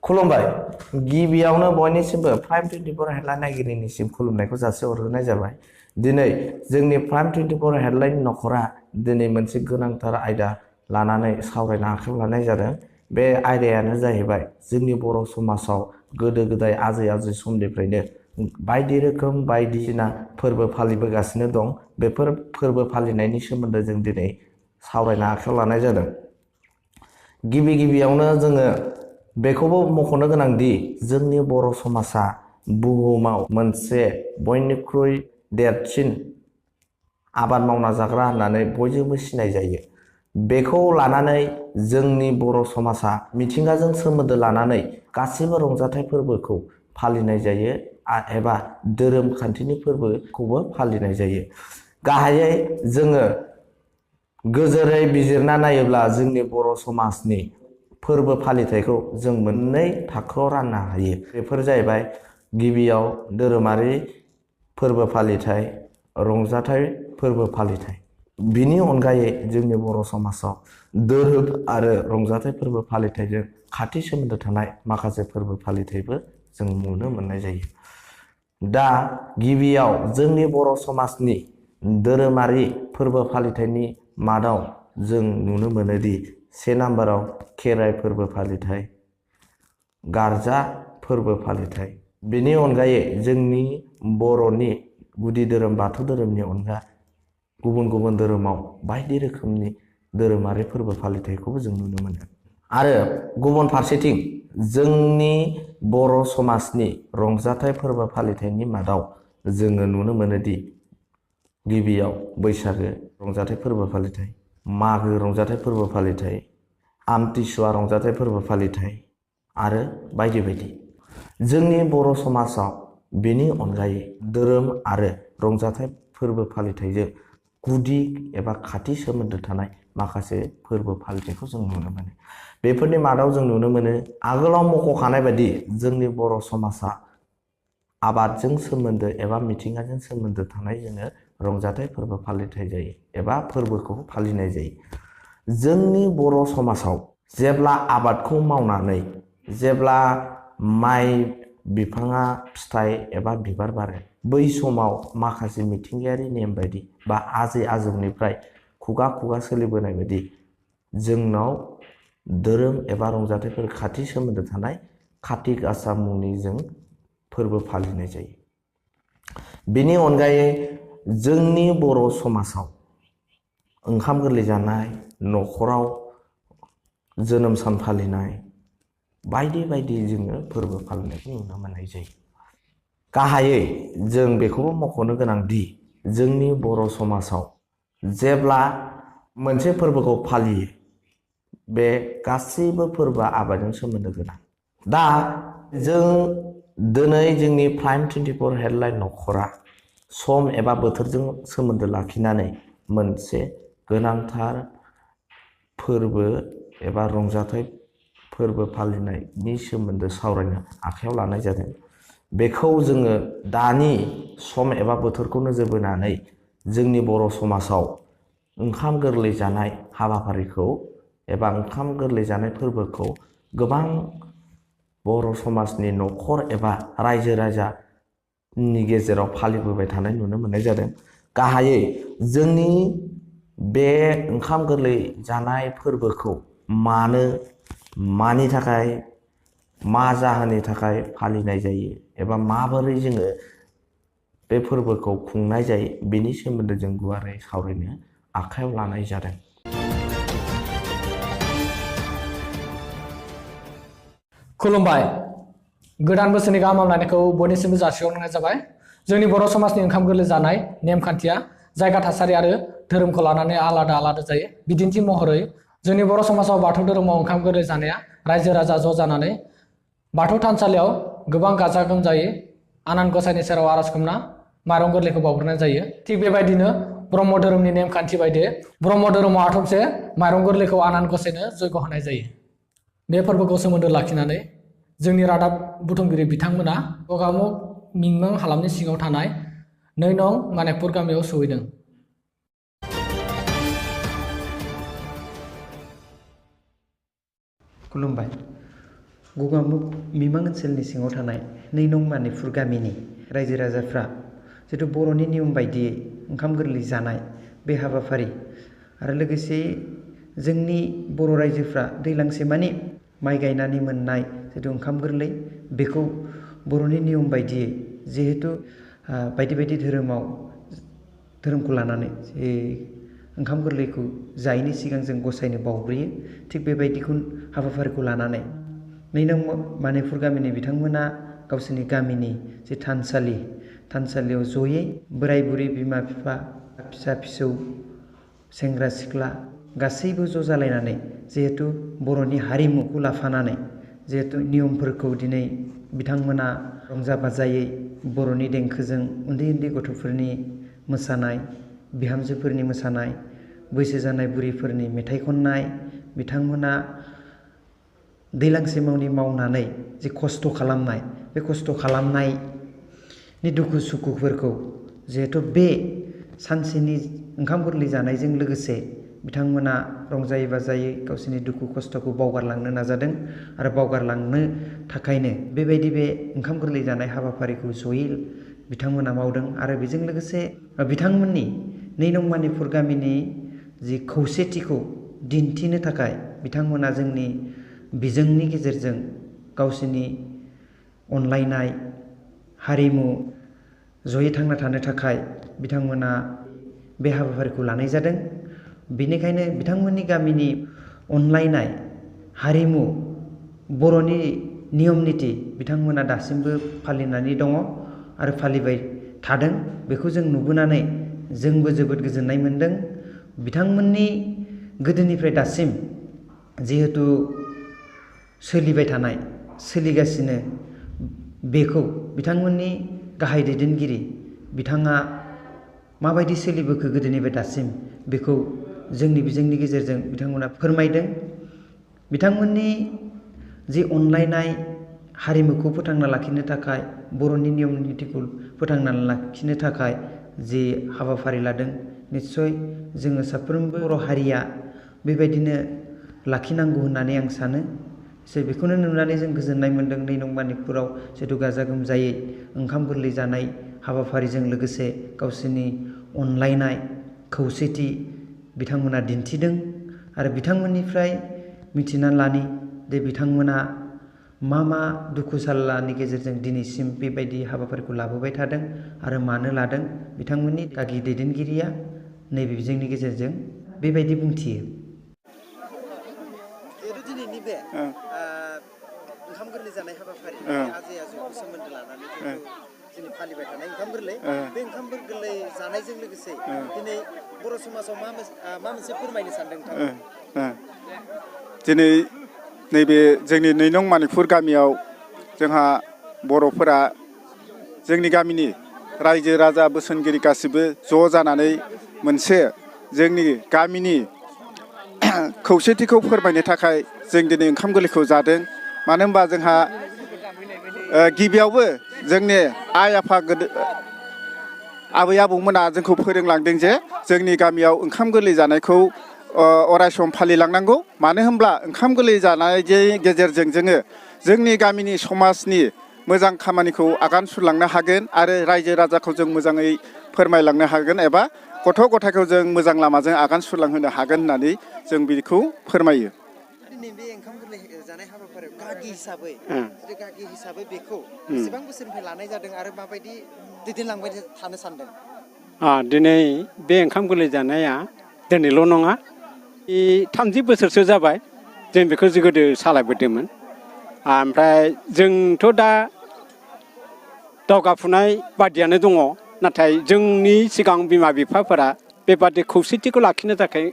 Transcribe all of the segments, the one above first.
खुलुमबाय गिबियावनो बयनिसिमबो prime 24 headline नायगिरिनिसिम खुलुमनायखौ जासिहरनाय जाबाय। दिनै जोंनि प्राइम 24 हेडलाइन नखरा दिनै मोनसे गोनांथार आयदा लानानै सावरायनो आखायाव लानाय जादों। बे आयदायानो जाहैबाय जोंनि बर' समाजाव गोदो गोदाय आजै समनिफ्रायनो बायदि रोखोम बायदिसिना फोरबो फालिबोगासिनो दं। बेफोर फोरबो फालिनायनि सोमोन्दै जों दिनै सावरायनो आखायाव लानाय जादों। गिबियावनो जोङो बेखौबो मख'नो गोनांदि जोंनि बर' समाजा बुहुमाव मोनसे बयनिख्रुइ देरसिन आबाद मावना जाग्रा होननानै बयजोंबो सिनाय जायो। बेखौ लानानै जोंनि बर' समाजा मिथिंगाजों सोमोन्दो लानानै गासिबो रंजाथाइ फोरबोखौ फालिनाय जायो एबा धोरोम खान्थिनि फोरबोखौबो फालिनाय जायो। गाहायै जोङो गोजोरै बिजिरना नायोब्ला जोंनि बर' समाजनि फोरबो फालिथायखौ जों मोननै थाखोआव राननो हायो। बेफोर जाहैबाय गिबियाव धोरोमारि फोरबो फालिथाय, रंजाथाइ फोरबो फालिथाय। बिनि अनगायै जोंनि बर' समाजाव धोरोम आरो रंजाथाइ फोरबो फालिथायजों खाथि सोमोन्दो थानाय माखासे फोरबो फालिथायबो जों नुनो मोननाय जायो। दा गिबियाव जोंनि बर' समाजनि धोरोमारि फोरबो फालिथायनि मादाव जों नुनो मोनोदि से नाम्बाराव खेराइ फोरबो फालिथाय, गारजा फोरबो फालिथाय। बेनि अनगायै जोंनि बर'नि गुदि धोरोम बाथौ धोरोमनि अनगा गुबुन धोरोमाव बायदि रोखोमनि धोरोमारि फोरबो फालिथायखौबो जों नुनो मोनो। आरो गुबुन फारसेथिं जोंनि बर' समाजनि रंजाथाइ फोरबो फालिथायनि मादाव जोङो नुनो मोनोदि गिबियाव बैसागो रंजाथाइ फोरबो फालिथाय, मागो रंजाथाइ फोरबो फालिथाय, आमथिसुवा रंजाथाइ फोरबो फालिथाय आरो बायदि बायदि। जोंनि बर' समाजाव बेनि अनगायै धोरोम आरो रंजाथाइ फोरबो फालिथायजों गुदि एबा खाथि सोमोन्दो थानाय माखासे फोरबो फालिथायखौ जों नुनो मोनो। बेफोरनि मादाव जों नुनो मोनो आगोलाव मख'खानाय बायदि जोंनि बर' समाजा आबादजों सोमोन्दो एबा मिथिंगाजों सोमोन्दो थानाय जोङो रंजाथाइ फोरबो फालिथाय जायो एबा फोरबोखौ फालिनाय जायो। जोंनि बर' समाजाव जेब्ला आबादखौ मावनानै जेब्ला माइ बिफाङा फिथाइ एबा बिबार बारो, बै समाव माखासे मिथिंगायारि नेम बायदि बा आजौनिफ्राय खुगा सोलिबोनाय बायदि जोंनाव धोरोम एबा रंजाथाइफोर खाथि सोमोन्दो थानाय कार्तिक गासा मुंनि जों फोरबो फालिनाय जायो। बेनि अनगायै जोंनि बर' समाजाव ओंखाम गोरलै जानाय, न'खराव जोनोम सान फालिनाय बायदि जोङो फोरबो फालिनायखौ नुनो मोननाय जायो। गाहायै जों बेखौबो मख'नो गोनांदि जोंनि बर' समाजाव जेब्ला मोनसे फोरबोखौ फालियो बे गासैबो फोरबोआ आबादजों सोमोन्दो गोनां। दा जों दिनै जोंनि प्राइम 24 हेडलाइन नखरा सम एबा बोथोरजों सोमोन्दो लाखिनानै मोनसे गोनांथार फोरबो एबा रंजाथाइ फोरबो फालिनायनि सोमोन्दो सावरायनो आखायाव लानाय जादों। बेखौ जोङो दानि सम एबा बोथोरखौ नोजोर बोनानै जोंनि बर' समाजाव ओंखाम गोरलै जानाय हाबाफारिखौ एबा ओंखाम गोरलै जानाय फोरबोखौ गोबां बर' समाजनि न'खर एबा रायजो राजानि गेजेराव फालिबोबाय थानाय नुनो मोननाय जादों। गाहायै जोंनि बे ओंखाम गोरलै जानाय फोरबोखौ मानि थाखाय, मा जाहोननि थाखाय फालिनाय जायो एबा माबोरै जोङो बे फोरबोखौ खुंनाय जायो बेनि सोमोन्दै जों गुवारै सावरायनो आखायाव लानाय जादों। खुलुमबाय। गोदान बोसोरनि गाहाम हामलायनायखौ बयनिसिमबो जासिहरनाय जाबाय। जोंनि बर' समाजनि ओंखाम गोरलै जानाय नेमखान्थिया जायगा थासारि आरो धोरोमखौ लानानै आलादा जायो। बिदिन्थि महरै जोंनि बर' समाजाव बाथौ धोरोमाव ओंखाम गोरलै जानाया रायजो राजा ज' जानानै बाथौ थानसालियाव गोबां गाजा गोमजायै आनान गसाइनि सेराव आर'ज खालामना माइरं गोरलैखौ बावग्रोनाय जायो। थिग बेबायदिनो ब्रह्म धोरोमनि नेमखान्थि बायदि ब्रह्म धोरोमाव आथमसे माइरं गोरलैखौ आनान गसाइनो जयग' होनाय जायो। बे फोरबोखौ सोमोन्दो लाखिनानै जोंनि रादाब बुथुमगिरि बिथांमोना गगामुग मिंमां हालामनि सिङाव थानाय 2 नं मानेकपुर गामियाव सहैदों। खुलुमबाय। गगामुग मिमां ओनसोलनि सिङाव थानाय 2 नं मानिपुर गामिनि रायजो राजाफ्रा जिथु बर'नि नियम बायदियै ओंखाम गोरलै जानाय बे हाबाफारि आरो लोगोसे जोंनि बर' रायजोफ्रा दैलांसेमानि माइ गायनानै मोननाय जिथु ओंखाम गोरलै बेखौ बर'नि नियम बायदियै जिहेतु बायदि बायदि धोरोमखौ लानानै जे ओंखाम गोरलैखौ जायैनि सिगां जों गसायनो बावग्रोयो थिग बेबायदिखौ हाबाफारिखौ लानानै 2 नं मानिपुर गामिनि बिथांमोना गावसोरनि गामिनि जे थानसालियाव जयै बोराय बुरै बिमा बिफा फिसा फिसौ सेंग्रा सिख्ला गासैबो ज' जालायनानै जिहेतु बर'नि हारिमुखौ लाफानानै जिहेतु नियमफोरखौ दिनै बिथांमोना रंजा बाजायै बर'नि देंखोजों उन्दै उन्दै गथ'फोरनि मोसानाय बिहामजोफोरनि मोसानाय बैसो जानाय बुरैफोरनि मेथाइ खननाय बिथांमोना दैलांसे मावनानै जे खस्थ' खालामनाय बे खस्थ' खालामनायनि दुखु सुखुफोरखौ जिहेतु बे सानसेनि ओंखाम गोरलै जानायजों लोगोसे बिथांमोना रंजायै बाजायै गावसोरनि दुखु खस्थ'खौ बावगारलांनो नाजादों आरो बावगारलांनो थाखायनो बेबायदि बे ओंखाम गोरलै जानाय हाबाफारिखौ जयै बिथांमोना मावदों आरो बेजों लोगोसे बिथांमोननि 2 नं मानिपुर गामिनि जि खौसेथिखौ दिन्थिनो थाखाय बिथांमोना जोंनि बिजोंनि गेजेरजों गावसोरनि अनलायनाय हारिमु जयै थांना थानो थाखाय बिथांमोना बे हाबाफारिखौ लानाय जादों। बेनिखायनो बिथांमोननि गामिनि अनलायनाय हारिमु बर'नि नियम निति बिथांमोना दासिमबो फालिनानै दङ आरो फालिबाय थादों। बेखौ जों नुबोनानै जोंबो जोबोद गोजोननाय मोन्दों। बिथांमोननि गोदोनिफ्राय दासिम जिहेतु सोलिगासिनो बेखौ बिथांमोननि गाहाय दैदेनगिरि बिथाङा माबायदि सोलिबोखो गोदोनिफ्राय दासिम बेखौ जोंनि बिजोंनि गेजेरजों बिथांमोना फोरमायदों। बिथांमोननि जि अनलायनाय हारिमुखौ फोथांना लाखिनो थाखाय बर'नि नियम नितिखौ फोथांना लाखिनो थाखाय जि हाबाफारि लादों निस्सय जोङो साफ्रोमबो बर' हारिया बेबायदिनो लाखिनांगौ होननानै आं सानो। बेखौनो नुनानै जों गोजोननाय मोन्दों 2 नं मानिपुराव जिहेतु गाजा गोमजायै ओंखाम गोरलै जानाय हाबाफारिजों लोगोसे गावसोरनि अनलायनाय खौसेथि बिथांमोना दिन्थिदों आरो बिथांमोननिफ्राय मिथिना लानि जे बिथांमोना मा दुखु सारलानि गेजेरजों दिनैसिम बेबायदि हाबाफारिखौ लाबोबाय थादों आरो मानो लादों बिथांमोननि गागि दैदेनगिरिया नैबे बिजोंनि गेजेरजों बेबायदि बुंथियो। दिनैनि बे ओंखाम गोरलै जानाय हाबाफारि आजै आजौखौ सोमोन्दो लानानै दिनै फालिबाय थानाय ओंखाम गोरलै बे ओंखाम गोरलै जानायजों लोगोसे दिनै बर' समाजाव मा मोनसे फोरमायनो सानदों नोंथाङा? दिनै नैबे जोंनि 2 नं मानिपुर गामियाव जोंहा बर'फोरा जोंनि गामिनि रायजो राजा बोसोनगिरि गासिबो ज' जानानै मोनसे जोंनि गामिनि खौसेथिखौ फोरमायनो थाखाय जों दिनै ओंखाम गोरलैखौ जादों। मानो होनबा जोंहा गिबियावबो जोंनि आइ आफा आबै आबौमोना जोंखौ फोरोंलांदों जे जोंनि गामियाव ओंखाम गोरलै जानायखौ अरायसम फालिलांनांगौ। मानो होनब्ला ओंखाम गोरलै जानायनि गेजेरजों जोङो जोंनि गामिनि समाजनि मोजां खामानिखौ आगान सुरलांनो हागोन आरो रायजो राजाखौ जों मोजाङै फोरमायलांनो हागोन एबा गथ' गथायखौ जों मोजां लामाजों आगान सुरलांहोनो हागोन होननानै जों बेखौ फोरमायो। दिनै बे ओंखाम गोरलै जानाय हाबाफारियाव गागि हिसाबै बेखौ बेसेबां बोसोरनिफ्राय लानाय जादों आरो माबायदि दैदेनलांबाय थानो सानदों? दिनै बे ओंखाम गोरलै जानाया दिनैल' नङा 30 बोसोरसो जाबाय जों बेखौ गोदो सालायबोदोंमोन। ओमफ्राय जोंथ' दा दावगाफुनाय बादियानो दङ, नाथाय जोंनि सिगां बिमा बिफाफोरा बेबादि खौसेथिखौ लाखिनो थाखाय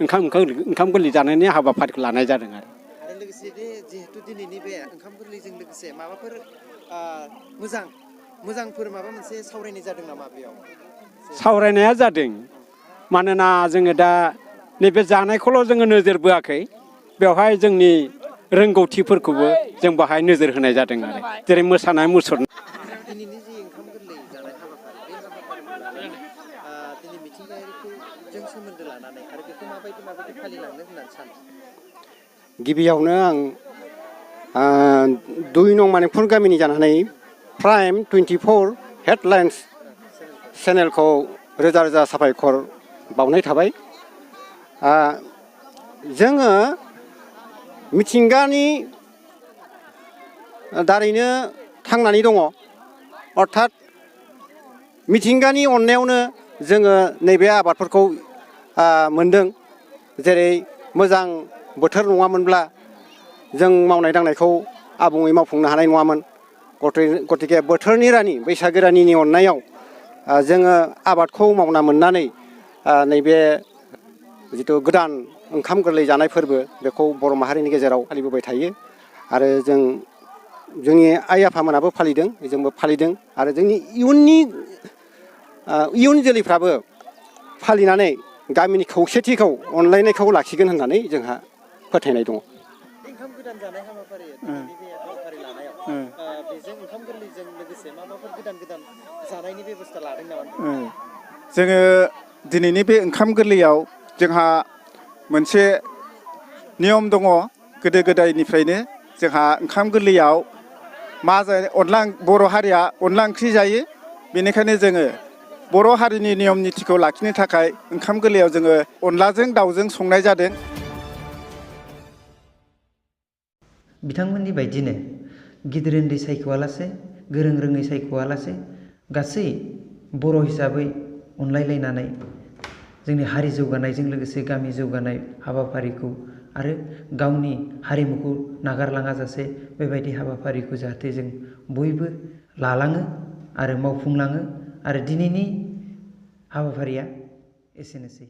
ओंखाम गोरलै जानायनि हाबाफारिखौ लानाय जादों आरो लोगोसे जिहेतु दिनैनि बे ओंखाम गोरलैजों लोगोसे माबाफोर मोजांफोर माबा मोनसे सावरायनाय जादों नामा बेयाव? सावरायनाया जादों, मानोना जोङो दा नैबे जानायखौल' जोङो नोजोर बोआखै, बेवहाय जोंनि रोंगौथिफोरखौबो जों बाहाय नोजोर होनाय जादों आरो जेरै मोसानाय मुसुरनाय। दिनैनि जि ओंखाम गोरलै जानाय हाबाफारि बे हाबाफारिखौ लानानै दिनै मिथिंगायारिखौ जों सोमोन्दो लानानै आरो बेखौ माबायदि फालिलांनो होननानै सानो? गिबियावनो आं 2 नं मानिकपुर गामिनि जानानै प्राइम 24 हेडलाइन्स चेनेलखौ रोजा रोजा साबायखर बावनाय थाबाय। जोङो मिथिंगानि दारैनो थांनानै दङ, अर्थात मिथिंगानि अननायावनो जोङो नैबे आबादफोरखौ मोनदों। जेरै मोजां बोथोर नङामोनब्ला जों मावनाय दांनायखौ आबुङै मावफुंनो हानाय नङामोन। गतिके बोथोरनि रानि बैसागो रानिनि अननायाव जोङो आबादखौ मावना मोननानै नैबे जिथु गोदान ओंखाम गोरलै जानाय फोरबो बेखौ बर' माहारिनि गेजेराव फालिबोबाय थायो। आरो जोंनि आइ आफामोनाबो फालिदों, जोंबो फालिदों, आरो जोंनि इयुन जोलैफ्राबो फालिनानै गामिनि खौसेथिखौ अनलायनायखौ लाखिगोन होननानै जोंहा फोथायनाय दङ। ओंखाम गोदान जानाय हाबाफारि दिनैनि बे हाबाफारि लानायाव बेजों ओंखाम गोरलैजों लोगोसे माबाफोर गोदान जानायनि बेबस्था लादों नामा? जोङो दिनैनि बे ओंखाम गोरलैयाव जोंहा मोनसे नियम दङ। गोदो गोदायनिफ्रायनो जोंहा ओंखाम गोरलैयाव मा जायो, बर' हारिया अनला ओंख्रि जायो। बेनिखायनो जोङो बर' हारिनि नियम निथिखौ लाखिनो थाखाय ओंखाम गोरलैयाव जोङो अनलाजों दाउजों संनाय जादों। बिथांमोननि बायदिनो गिदिर उन्दै सायख'आलासे, गोरों रोङै सायख'आलासे गासै बर' हिसाबै अनलायलायनानै जोंनि हारि जौगानायजों लोगोसे गामि जौगानाय हाबाफारिखौ आरो गावनि हारिमुखौ नागारलाङाजासे बेबायदि हाबाफारिखौ जाहाथे जों बयबो लालाङो आरो मावफुंलाङो। आरो दिनैनि हाबाफारिया एसेनोसै।